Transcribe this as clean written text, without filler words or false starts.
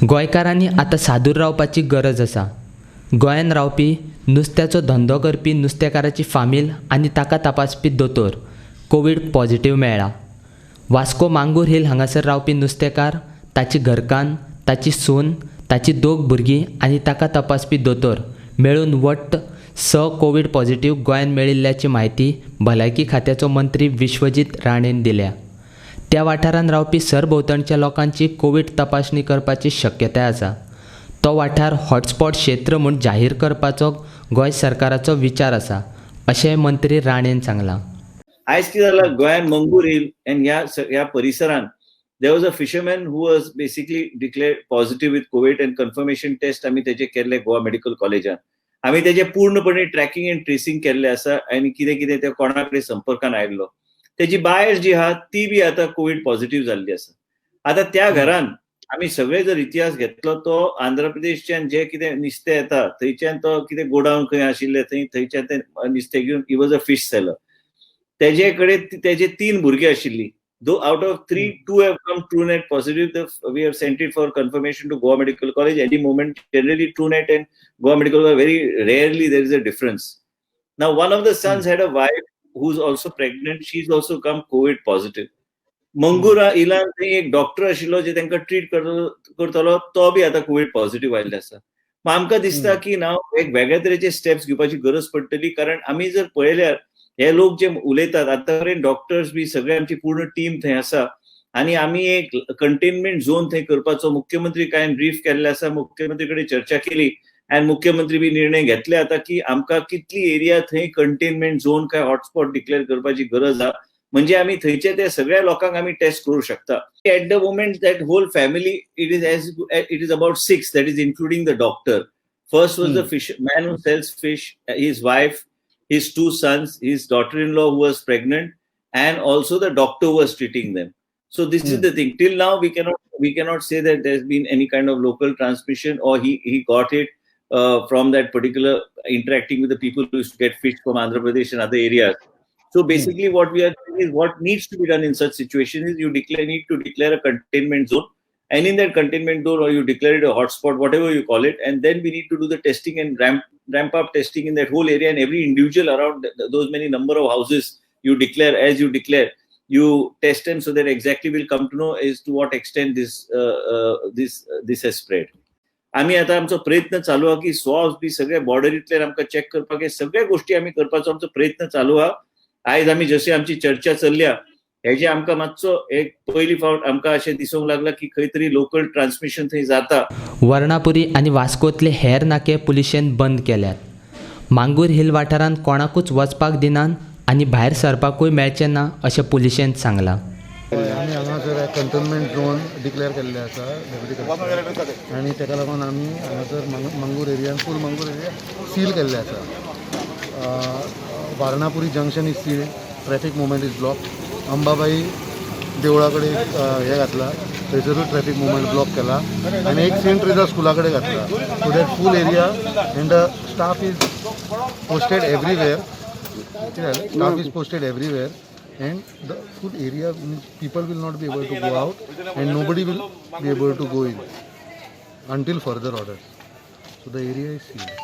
गोंयकारांनी आतां सादूर रावपाची गरज आसा. गोंयान रावपी नुस्त्याचो धंदो करपी नुस्तेकाराची फामील आनी ताका तपासपी दोतोर कोवीड पॉझिटिव्ह मेळ्ळा. वास्को मांगूर हिल हांगासर रावपी नुस्तेकार, ताची घरकान्न, ताची सून, ताची 2 भुरगीं आनी ताका तपासपी दोतोर मेळून वट्ट 6 कोवीड पॉझिटिव्ह गोंयान मेळिल्ल्याची म्हायती भलायकी खात्याचो मंत्री विश्वजीत राणेन दिल्या. त्या वाठारांत रावपी सरभोंवतणच्या लोकांची कोवीड तपासणी करपाची शक्यताय आसा. तो वाठार हॉटस्पॉट क्षेत्र म्हूण जाहीर करपाचो गोंय सरकाराचो विचार आसा अशें मंत्री राणेन सांगलां. आयज कितें जालां, गोंयान मंगूर हिल आनी ह्या परिसरान there was a fisherman who was basically declared positive with COVID and confirmation test आमी तेजे केल्ले गोवा मेडिकल कॉलेजान. आमी तेजे पूर्णपणे ट्रॅकिंग एंड ट्रेसिंग केल्ले आसा आनी कितें कितें ते कोणा कडेन संपर्कान आयिल्लो. तेजी बायल जी आहा ती बी आतां कोवीड पॉझिटिव्ह जाल्ली आसा. आतां त्या घरान आमी सगळे जर इतिहास घेतलो तो आंध्र प्रदेशच्यान जे कितें नुस्तें येता थंयच्यान तो कितें गोडावन खंय आशिल्ले थंय थंयच्यान ते नुस्तें घेवन he was a fish seller. तेजे कडेन तेजे 3 भुरगीं आशिल्लीं. Though out of 3, 2 have come Truenat positive. We have sent it for confirmation to Goa Medical College. Any moment, generally Truenat and Goa Medical College, very rarely there is a difference. Now, one of the sons had a wife who's also pregnant. She's also come COVID positive. Mangura इलान थंय एक doctor आशिल्लो जे तांकां treat करतलो तो बी आतां Covid positive आयिल्लो आसा. आमकां दिसता की नाव एक वेगळ्या तरेचे स्टेप्स घेवपाची गरज पडटली, कारण आमी जर पळयल्यार हे लोक जे उलयतात आतां पर्यंत डॉक्टर्स बी सगळे आमची पूर्ण टीम थंय आसा आनी आमी एक कंटेनमेंट झोन थंय करपाचो मुख्यमंत्री कांय ब्रीफ केल्ले आसा. मुख्यमंत्री कडेन चर्चा केली आनी मुख्यमंत्री बी निर्णय घेतले आतां की आमकां कितली एरिया थंय कंटेनमेंट झोन काय हॉटस्पॉट डिक्लेअर करपाची गरज आहा. म्हणजे आमी थंयचे ते सगळ्या लोकांक आमी टेस्ट करू शकता. At the moment that whole family it is about 6, that is including the doctor. First was the fish man who sells fish, his wife, his 2 sons, his daughter-in-law who was pregnant, and also the doctor who was treating them. So this is the thing. Till now, we cannot say that there's been any kind of local transmission or he got it from that particular interacting with the people who used to get fish from Andhra Pradesh and other areas. So basically, what we are doing is what needs to be done in such situations is you need to declare a containment zone, and in that containment zone, or you declare it a hotspot, whatever you call it, and then we need to do the testing and ramp up testing in that whole area, and every individual around those many number of houses you declare, as you declare, you test them so that exactly we'll come to know as to what extent this has spread. आमी आतां आमचो प्रयत्न चालू आहा की स्वॉब्स बी सगळे बॉर्डरींतल्यान आमकां check करपाक हे सगळ्या गोष्टी आमी करपाचो आमचो प्रयत्न चालू आहा. आयज आमी जशी आमची चर्चा चल्ल्या हेजे आमकां मातसो एक पयली फावट आमकां अशें दिसूंक लागलां की खंय तरी लोकल ट्रान्समिशन थंय जाता. वर्णापुरी आनी वास्कोतले हेर नाके पुलिशेन बंद केल्यात. मांगूर हिल वाठारांत कोणाकूच वचपाक दिनात आनी भायर सरपाकूय मेळचें ना अशें पुलिशेन सांगलां. आमी हांगासर कंटेनमेंट झोन डिक्लेअर केल्ले आसा डेप्युटी कमिशनर, आनी ताका लागून आमी हांगासर मंगूर एरियान फूल मंगूर एरिया सील केल्ले आसा. Varnapuri junction is sealed, traffic movement is block. Ambabai देवळा कडेन हें घातला, थंयसरूय ट्रॅफिक मुवमेंट ब्लॉक केला आनी एक सेंट ट्रेजा स्कुला कडेन घातला. So that full area and the staff is posted everywhere. कितें जालें, staff is posted everywhere and the full area means people will not be able to go out and nobody will be able to go in until further orders. So the area is sealed.